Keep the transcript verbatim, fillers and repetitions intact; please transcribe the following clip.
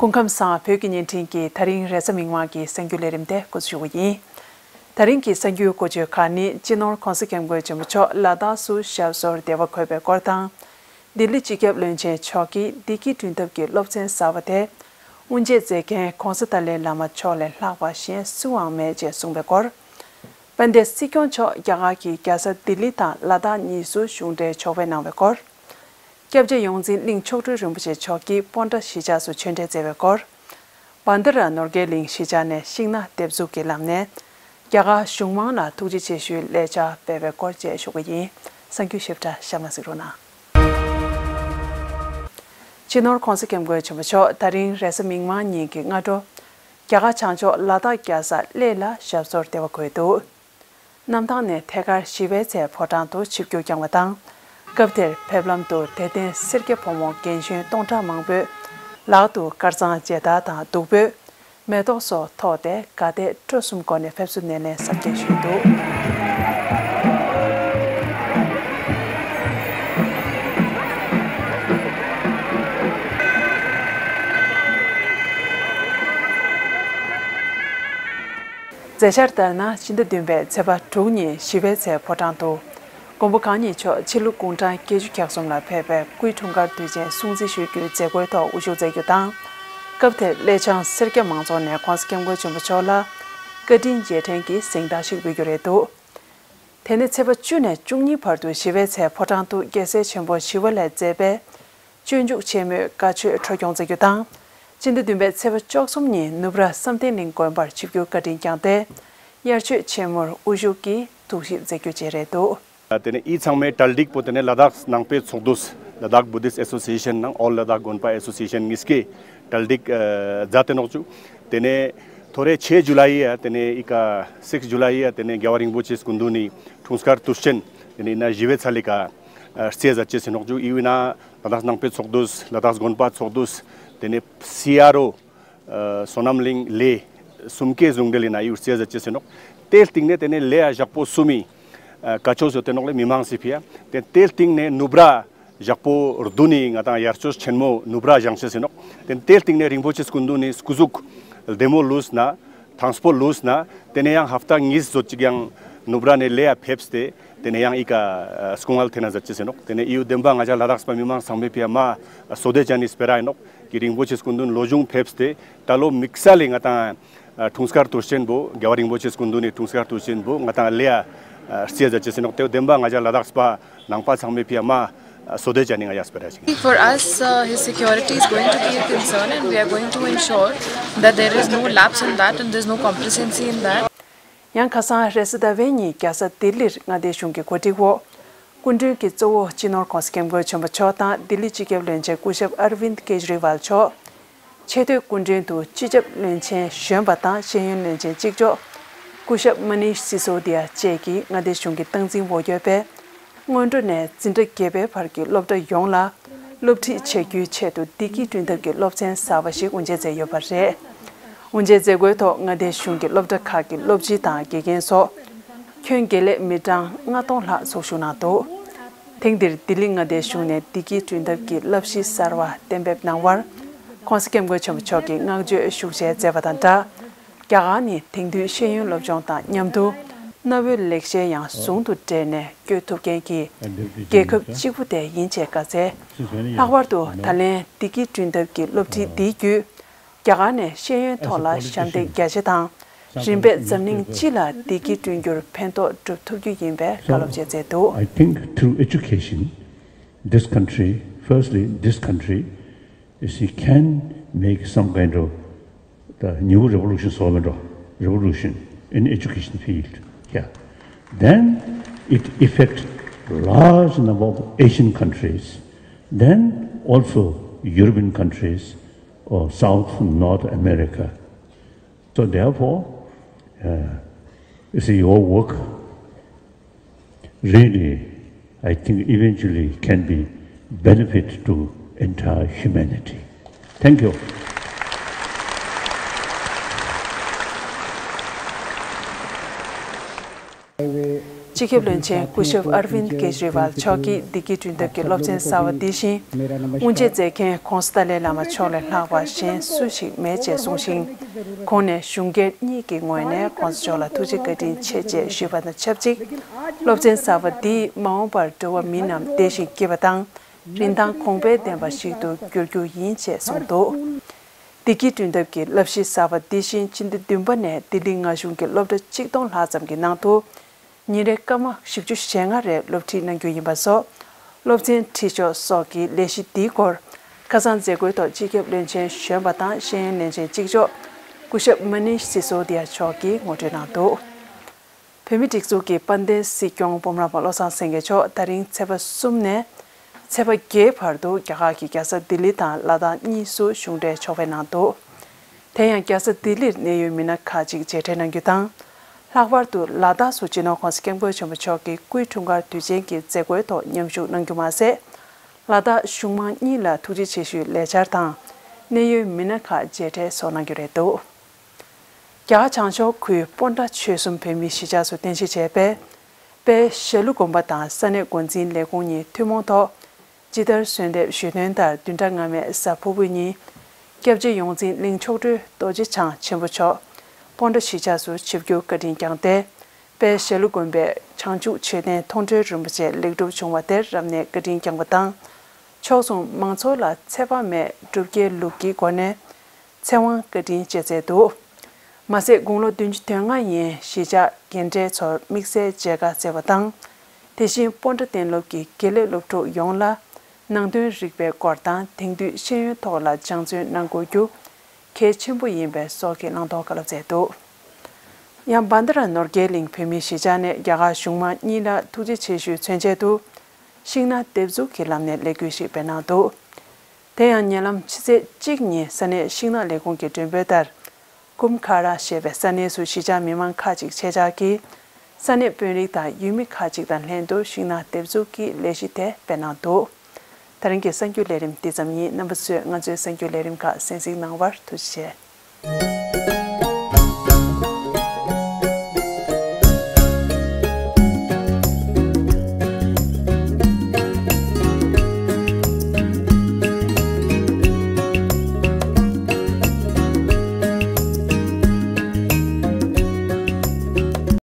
སྐུ་ཁམས་བཟང་། བོད་ཀྱི་བརྙན་འཕྲིན་གྱི་ད་རིང་རེས་གཟའ་མིག་དམར་གྱི་གསར་འགྱུར་ལས་རིམ་དེ་འགོ་འཛུགས་ཞུ་བ་ཡིན། ད་རིང་གི་གསར་འགྱུར་འགོ་བརྗོད་ཁག་ནི། སྤྱི་ནོར་༧གོང་ས་༧སྐྱབས་མགོན་ཆེན་པོ་མཆོག་ལ་དྭགས་སུ་ཞབས་སོར་བདེ་བར་འཁོད་པའི་སྐོར་དང་། ལྡི་ལི་སྤྱི་ཁྱབ་བློན་ཆེན་མཆོག་གིས་བདེ་སྐྱིད་བསྐྲུན་ཐབས་ཀྱི་སློབ་ཚན་གསར་པ་དེ། དབུ་འབྱེད་མཛད་མཁན་༧གོང་ས་ཏཱ་ལའི་བླ་མ་མཆོག་ལས་ལྷག་པ་གཞན་སུའང་མེད་ཅེས་གསུངས་པའི་སྐོར། དཔལ་ལྡན་སྲིད་སྐྱོང་མཆོག་རྒྱ་གར་གྱི་རྒྱལ་ས་ལྡི་ལི་དང་ལ་དྭགས་གཉིས་སུ་གཞུང་འབྲེལ་ཕྱོགས་ཕེབས་གནང་བའི་སྐོར། སྐྱབས་རྗེ་ཡོངས་འཛིན་གླིང་མཆོག་སྤྲུལ་རིན་པོ་ཆེ་མཆོག་གིས་སྤོན་ཊ་གཞིས་ཆགས་སུ་ཆོས་འབྲེལ་མཛད་པའི་སྐོར། བྷན་དྷ་ར་ནོར་རྒྱས་གླིང་གཞིས་ཆགས་ནས་ཤིང་ནགས་འདེབས་འཛུགས་ཀྱི་ལམ་ནས་རྒྱ་གར་གཞུང་མང་ལ་ཐུགས་རྗེ་ཆེ་ཞུའི་ལས་འཆར་སྤེལ་བའི་སྐོར་བཅས་ཞུ་གི་ཡིན། གསར་འགྱུར་ཞིབ་ཕྲ་གཤམ་ལ་གཟིགས་རོགས་གནང་། སྤྱི་ནོར་༧གོང་ས་༧སྐྱབས་མགོན་ཆེན་པོ་མཆོག་ད་རིང་རེས་གཟའ་མིག་དམར་ཉིན་གྱི་སྔ་དྲོ། རྒྱ་གར་བྱང་ཕྱོགས་ལ་དྭགས་རྒྱལ་ས་གླེ་ལ་ཞབས་སོར་བདེ་བར་འཁོད་འདུག་གནམ་ཐང་ནས་ཐད་ཀར་ཞི་བའི་ཚལ་ཕོ་བྲང་དུ་ཆིབས་བསྒྱུར་བསྐྱངས་པ་དང་། སྐབས་དེར་ཕེབས་ལམ་དུ་དད་ལྡན་སེར་སྐྱ་ཕོ་མོ་རྒན་གཞོན་སྟོང་ཕྲག་མང་པོས་ལག་ཏུ་དཀར་གཙང་མཇལ་དར་དང་བདུག་སྤོས། མེ་ཏོག་སོགས་ཐོགས་ཏེ་དགའ་དད་སྤྲོ་གསུམ་སྒོ་ནས་ཕེབས་བསུ་སྣེ་ལེན་གཟབ་རྒྱས་ཞུས་འདུག་མཛད་འཆར་ལྟར་ན། སྤྱི་ཟླ་བདུན་པའི་ཚེས་པ་དྲུག་ཉིན་ཞི་བའི་ཚལ་ཕོ་བྲང་དུ། མགོན་པོ་གང་ཉིད་མཆོག་ཕྱི་ལོ་གུང་གྲངས་བརྒྱད་ཅུ་གྱ་གསུམ་ལ་ཕེབས་པའི་སྐུའི་འཁྲུངས་སྐར་དུས་ཆེན་སྲུང་བརྩི་ཞུ་རྒྱུའི་མཛད་སྒོའི་ཐོག་དབུ་བཞུགས་མཛད་རྒྱུ་དང་། སྐབས་དེར་གླེ་བྱང་སེར་སྐྱ་མང་ཚོགས་ནས་༧གོང་ས་༧སྐྱབས་མགོན་ཆེན་པོ་མཆོག་ལ་བཀའ་དྲིན་རྗེས་དྲན་གྱི་གཟེངས་རྟགས་ཤིག་འབུལ་རྒྱུ་རེད་འདུག་དེ་ནས་ཚེས་པ་བཅུ་ནས་བཅུ་གཉིས་བར་དུ་ཞི་བའི་ཚལ་ཕོ་བྲང་དུ་རྒྱལ་སྲས་ཆེན་པོ་ཞི་བ་ལྷས་མཛད་པའི་སྤྱོད་འཇུག་ཆེན་མོའི་བཀའ་ཆོས་འཕྲོ་སྐྱོང་མཛད་རྒྱུ་དང་། སྤྱི་ཟླ་བདུན་པའི་ཚེས་པ་བཅུ་གསུམ་ཉིན་ནུབ་ར་བསམ་གཏན་གླིང་དགོན་པར་ཆིབས་བསྒྱུར་བཀའ་དྲིན་བསྐྱངས་ཏེ། དབྱར་ཆོས་ཆེན་མོར་དབུ་བཞུགས་ཀྱིས་གཏུག་ཞིབ་མཛད་རྒྱུ་བཅས་རེད་འདུག་དེ་ནས་འདི་ཚང་མའི་གྲ་སྒྲིག་པོ་དེ་ནས་ལ་དྭགས་ནང་པའི་ཚོགས་འདུ། Ladakh Buddhist Association ནང་All Ladakh Gonpa Association གཉིས་ཀས་གྲ་སྒྲིག་ཨ་མཛད་དེ་ནོག་ཅུ། དེ་ནས་ཐོ་རེ་ཆེ་ཇུ་ལའི་ཡ་དེ་ནས་ཨི་ཀ་སིགས་ཇུ་ལའི་ཡ་དེ་ནས་རྒྱལ་བ་རིན་པོ་ཆེ་སྐུ་མདུན་ནས་འཁྲུངས་སྐར་དུས་ཆེན་དེ་ནས་ཨི་ན་ཞི་བའི་ཚལ་ལི་ཀ་རྩིས་མཛད་ཅེས་ཟེར་ནོག་ཅུ། ཨི་བི་ན་ལ་དྭགས་ནང་པའི་ཚོགས་འདུ། ལ་དྭགས་དགོན་པ་ཚོགས་འདུ། དེ་ནས་སི་ཨར་ཨོ། ཨ་བསོད་ནམས་གླིང་ལས་གསུམ་ཀའི་ཟུང་འབྲེལ་ཡིན་ན་ཡུལ་རྩེ་ཟ་ཅེས་ཟེར་ནོག། དེའི་སྟེང་ནས་དེ་ནས་ལས་ཡ་ཞག་པོ་གསུམ་མི་ཨ་བཀའ་ཆོས་ཡོད་དེ་ནོག་ལས་མི་མང་སི་ཕི་ཡ། དེ་དེའི་སྟེང་ནས་ནུབ་ར་ཞག་པོ་བདུན་ནི་ང་དང་དབྱར་ཆོས་ཆེན་མོ་ནུབ་ར་བཞེངས་ཅེས་ཟེར་ནོག། དེ་དེའི་སྟེང་ནས་རིན་པོ་ཆེ་སྐུ་མདུན་ནི་སྐུ་གཟུགས་ལྡེ་མོ་ལུས་ན། དང་སྤོ་ལུས་ན། དེ་ནས་ཡང་ཧབ་ཏ་གཉིས་ཙམ་ཅིག་ཡང་ནུབ་ར་ནས་ལས་ཡ་ཕེབས་ཏེ། དེ་ནས་ཡང་ཨི་ཀ་ཨ་སྐུ་ངལ་ཐེབས་ན་ཟེར་ཅེས་ཟེར་ནོག། དེ་ནས་ཨི་ཡུ་བདེན་པ་ང་ཅག་ལ་དྭགས་པ་མི་མང་ཚང་མའི་ཕི་ཡ་མ་བསོད་བདེ་ཅན་ནི་སྤེ་ར་ཡིན་ནོག། གི་རིན་པོ་ཆེ་སྐུ་མདུན་ལོ་ཆུང་ཕེབས་ཏེ་ད་ལོ་དམིགས་བསལ་ལས་ང་དང་ཨ་འཁྲུངས་སྐར་དུས་ཆེན་པོ་རྒྱལ་བ་རིན་པོ་ཆེ་སྐུ་མདུན་ནས་འཁྲུངས་སྐར་དུས་ཆེན་པོ་ང་དང་ལས་ཡ་རྩིས་ཟ་ཅེས་ཟེར་ནོག། དེ་བདེན་པ་ང་ཅག་ལ་དྭགས་པ་ནང་པ་ཚང་མའི་ཕི་ཡ་མ་བསོད་བདེ་ཅན་ནི་ང་ཡ་སྤེ་ར་ཞིག། For us, uh, his security is going to be a concern, and we are going to ensure that there is no lapse in that and there's no complacency in that. ཡང་ཁ་སང་རེས་གཟའ་ཟླ་བའི་ཉིན་རྒྱལ་ས་ལྡི་ལིར་མངའ་སྡེ་གཞུང་གི་གོ་སྒྲིག་འོག་སྐུ་མགྲོན་གྱི་གཙོ་བོ་སྤྱི་ནོར་༧གོང་ས་༧སྐྱབས་མགོན་ཆེན་པོ་མཆོག་དང་ལྡི་ལི་སྤྱི་ཁྱབ་བློན་ཆེན་སྐུ་ཞབས་ཨར་ཝིན་ཀེ་ཇི་རི་ཝལ་མཆོག། ཆེས་མཐོའི་སྐུ་མགྲོན་དུ་སྤྱི་ཁྱབ་བློན་ཆེན་གཞོན་པ་དང་ཤེས་ཡོན་བློན་ཆེན་གཅིག་ལྕོགས་སྐུ་ཞབས་མ་ནིཤ་སི་སོ་དི་ཡ་བཅས་ཀྱིས་མངའ་སྡེ་གཞུང་གི་སྟངས་འཛིན་འོག་ཡོད་པའི་སྔོན་འགྲོ་ནས་འཛིན་གྲྭ་བརྒྱད་པའི་བར་གྱི་སློབ་གྲྭ་ཡོངས་ལ་སློབ་ཁྲིད་བྱ་རྒྱུའི་ཆེད་དུ་བདེ་སྐྱིད་བསྐྲུན་ཐབས་ཀྱི་སློབ་ཚན་གསར་པ་ཞིག་དབུ་འབྱེད་མཛད་ཡོད་པ་རེད། དབུ་འབྱེད་མཛད་སྒོའི་ཐོག་མངའ་སྡེ་གཞུང་གི་སློབ་གྲྭ་ཁག་གི་སློབ་སྤྱི་དང་དགེ་རྒན་སོགས་ཁྱོན་དགེ་ལས་མི་གྲངས་ལྔ་སྟོང་ལྷག་ཚོགས་ཞུགས་གནང་འདུག། ཐེངས་འདིར་ལྡི་ལི་མངའ་སྡེའི་གཞུང་ནས་བདེ་སྐྱིད་བསྐྲུན་ཐབས་ཀྱི་བསླབ་གཞི་གསར་བ་གཏན་འབེབས་གནང་བར། ྋགོང་ས་ྋསྐྱབས་མགོན་ཆེན་པོ་མཆོག་གིས་བསྔགས་བརྗོད་ཤུགས་ཆེ་མཛད་པ་དང་སྦྲགས། རྒྱ་གར་ནི་དེང་དུས་ཤེས་ཡོན་སློབ་སྦྱོང་དང་མཉམ་དུ་གནའ་བོའི་ལེགས་བཤད་ཡང་ཟུང་དུ་འབྲེལ་ནས་བསྐྱོད་ཐུབ་མཁན་གྱི་རྒྱལ་ཁབ་གཅིག་པུ་དེ་ཡིན་ཅེས་བཀའ་སྩལ། ལྷག་པར་དུ་ད་ལན་བདེ་སྐྱིད་བསྐྲུན་ཐབས་ཀྱི་སློབ་ཁྲིད་འདིའི་བརྒྱུད། རྒྱ་གར་ནས་ཤེས་ཡོན་ཐོག་ལ་ཞབས་འདེགས་རྒྱ་ཆེ་དང་། རིམ་པས་འཛམ་གླིང་སྤྱི་ལ་བདེ་སྐྱིད་བསྐྲུན་རྒྱུར་ཕན་ཐོགས་སྒྲུབ་ཐུབ་རྒྱུ་ཡིན་པའི་བཀའ་སློབ་བཅས་མཛད་འདུག། I think through education, this country, firstly, this country, you see, can make some kind of the new revolution, so revolution in education field. Yeah. Then it affect large number of Asian countries, then also European countries, or South, North America. So therefore, uh, you see, your work really, I think, eventually can be benefit to entire humanity. Thank you. སྤྱི་ཁྱབ་བློན་ཆེན་སྐུ་ཞབས་ཨར་ཝིན་ཀེ་ཇི་རི་ཝལ་མཆོག་གིས་བདེ་སྐྱིད་བསྐྲུན་ཐབས་ཀྱི་སློབ་ཚན་གསར་བ་འདི་བཞིན་དབུ་འབྱེད་མཛད་མཁན་༧གོང་ས་ཏཱ་ལའི་བླ་མ་མཆོག་ལས་ལྷག་པ་གཞན་སུ་ཞིག་མེད་ཅེས་གསུངས་ཤིང་། ཁོང་ནས་གཞུང་སྒེར་གཉིས་ཀྱི་ངོས་ནས་༧གོང་ས་མཆོག་ལ་ཐུགས་རྗེ་བཀའ་དྲིན་ཆེ་ཅེས་ཞུས་པ་དང་ཆབས་ཅིག་སློབ་ཚན་གསར་བ་འདིས་མ་འོངས་པར་འགྲོ་བ་མི་རྣམས་བདེ་ཞིང་སྐྱིད་པ་དང་རིན་ཐང་གོང་འཕེལ་ལྡན་པ་ཞིག་ཏུ་འགྱུར་རྒྱུ་ཡིན་ཅེས་གསུངས་འདུག་བདེ་སྐྱིད་བསྐྲུན་ཐབས་ཀྱི་བསླབ་གཞི་གསར་པ་འདི་བཞིན་ཕྱི་ཟླ་བདུན་པ་ནས་ལྡི་ལི་མངའ་གཞུང་གི་སློབ་གྲྭ་ཆིག་སྟོང་ལྷག་ཙམ་གྱི་ནང་དུ་ཉིན་རེ་སྐར་མ་བཞི་བཅུ་ཞེ་ལྔ་རེ་སློབ་ཁྲིད་གནང་རྒྱུ་ཡིན་པ་སོགས་སློབ་ཚན་ཁྲིད་ཕྱོགས་སོགས་ཀྱི་ལས་གཞི་འདིའི་སྐོར་ཁ་སང་མཛད་སྒོའི་ཐོག་སྤྱི་ཁྱབ་བློན་ཆེན་གཞོན་པ་དང་ཤེས་ཡོན་བློན་ཆེན་གཅིག་ལྕོགས་སྐུ་ཞབས་མ་ནིཤ་སི་སོ་དི་ཡ་མཆོག་གིས་ངོ་སྤྲོད་གནང་འདུག་བོད་མིའི་སྒྲིག་འཛུགས་ཀྱི་དཔལ་ལྡན་སྲིད་སྐྱོང་སྤོམ་རམ་པ་བློ་བཟང་སེང་གེ་མཆོག་ད་རིང་ཚེས་པ་གསུམ་ནས་ཚེས་པ་བརྒྱད་བར་དུ་རྒྱ་གར་གྱི་རྒྱལ་ས་ལྡི་ལི་དང་ལ་དྭགས་གཉིས་སུ་གཞུང་འབྲེལ་ཕྱོགས་ཕེབས་གནང་འདུག་དེ་ཡང་རྒྱལ་ས་ལྡི་ལིར་གནད་ཡོད་མི་སྣ་ཁག་ཅིག་མཇལ་འཕྲད་གནང་རྒྱུ་དང་། ལྷག་པར་དུ་ལ་དྭགས་སུ་སྤྱི་ནོར་༧གོང་ས་༧སྐྱབས་མགོན་ཆེན་པོ་མཆོག་གི་སྐུའི་འཁྲུངས་སྐར་དུས་ཆེན་གྱི་མཛད་སྒོའི་ཐོག་མཉམ་ཞུགས་གནང་རྒྱུ་མ་ཟད། ལ་དྭགས་གཞུང་མང་གཉིས་ལ་ཐུགས་རྗེ་ཆེ་ཞུའི་ལས་འཆར་དང་གནད་ཡོད་མི་སྣ་ཁག་མཇལ་འཕྲད་སོགས་གནང་རྒྱུ་རེད་འདུག་རྒྱ་གར་བྱང་ཕྱོགས་ཁུལ་སྤོན་ཊ་ཆོལ་གསུམ་བོད་མིའི་གཞིས་ཆགས་སུ་རྟེན་གཞི་བྱས་པའི་དཔལ་ཞྭ་ལུ་དགོན་པ་དང་ས་གནས་འགོ་འཛིན་ལས་ཁུངས་གཉིས་ཐུན་མོང་ཐོག་ཇི་ལྟར་གསོལ་འདེབས་ཞུས་དོན་ལྟར་བདུན་ཕྲག་སྔ་མའི་གཟའ་ཕུར་བུ་ཉིན་སྐྱབས་རྗེ་ཡོངས་འཛིན་གླིང་མཆོག་སྤྲུལ་རྡོ་རྗེ་འཆང་ཆེན་པོ་མཆོག་སྤོན་ཊ་གཞིས་ཆགས་སུ་ཆིབས་བསྒྱུར་བཀའ་དྲིན་བསྐྱངས་ཏེ། དཔལ་ཞྭ་ལུ་དགོན་པའི་བྱང་ཆུབ་མཆོད་རྟེན་མཐོང་གྲོལ་རིན་པོ་ཆེ་ལེགས་གྲུབ་བྱུང་བ་དེར་རབ་གནས་བཀའ་དྲིན་བསྐྱངས་པ་དང་། ཕྱོགས་མཚུངས་མང་ཚོགས་ལ་ཚེ་དཔག་མེད་སྒྲུབ་དཀའི་ལུགས་ཀྱི་སྒོ་ནས་ཚེ་དབང་བཀའ་དྲིན་བཅས་མཛད་འདུག་མ་ཟད་དགུང་ལོ་བདུན་ཅུ་དོན་ལྔ་ཡན་གཞིས་ཆགས་རྒན་གྲས་ཚོར་དམིགས་བསལ་མཇལ་ཁ་བསྩལ་བ་དང་། དེ་བཞིན་སྤོན་ཊ་གཏན་སློབ་ཀྱི་དགེ་ལས་སློབ་ཕྲུག་ཡོངས་ལ་ནང་དོན་རིག་པའི་སྐོར་དང་དེང་དུས་ཤེས་ཡོན་ཐོག་ལ་སྦྱང་བརྩོན་གནང་དགོས་རྒྱུ་གལ་ཆེན་པོ་ཡིན་པའི་སོགས་ཀྱི་བླང་དོར་བཀའ་སློབ་མཛད་འདུག་ཡང་བྷན་དྷ་ར་ནོར་རྒྱས་གླིང་བོད་མིའི་གཞིས་ཆགས་ནས་རྒྱ་གར་གཞུང་མང་གཉིས་ལ་ཐུགས་རྗེ་ཆེ་ཞུའི་མཚོན་ཆེད་དུ་ཤིང་ནགས་འདེབས་འཛུགས་ཀྱི་ལམ་ནས་ལས་འགུལ་ཞིག་སྤེལ་གནང་འདུག་དེ་ཡང་ཉེ་ལམ་ཕྱི་ཚེས་གཅིག་ཉིན་ས་གནས་ཤིང་ནགས་ལས་ཁུངས་ཀྱི་མགྲོན་འབོད་ལྟར། ཀུམ་ཁ་ར་ཞེས་པའི་ས་གནས་སུ་གཞིས་ཆགས་མི་མང་ཁག་ཅིག་ཆེད་བཅར་གྱིས་ས་གནས་དཔོན་རིགས་དང་ཡུལ་མི་ཁག་ཅིག་དང་ལྷན་དུ་ཤིང་ནགས་འདེབས་འཛུགས་ཀྱི་ལས་གཞི་དེ་སྤེལ་གནང་འདུག་ད་རིང་གི་གསར་འགྱུར་ལས་རིམ་འདི་ཙམ་ཡིན། རྣམ་པ་ཚོས་ང་ཚོའི་གསར་འགྱུར་ལས་རིམ་ཁག་གསན་གཟིགས་གནང་བར་ཐུགས་རྗེ་ཆེ།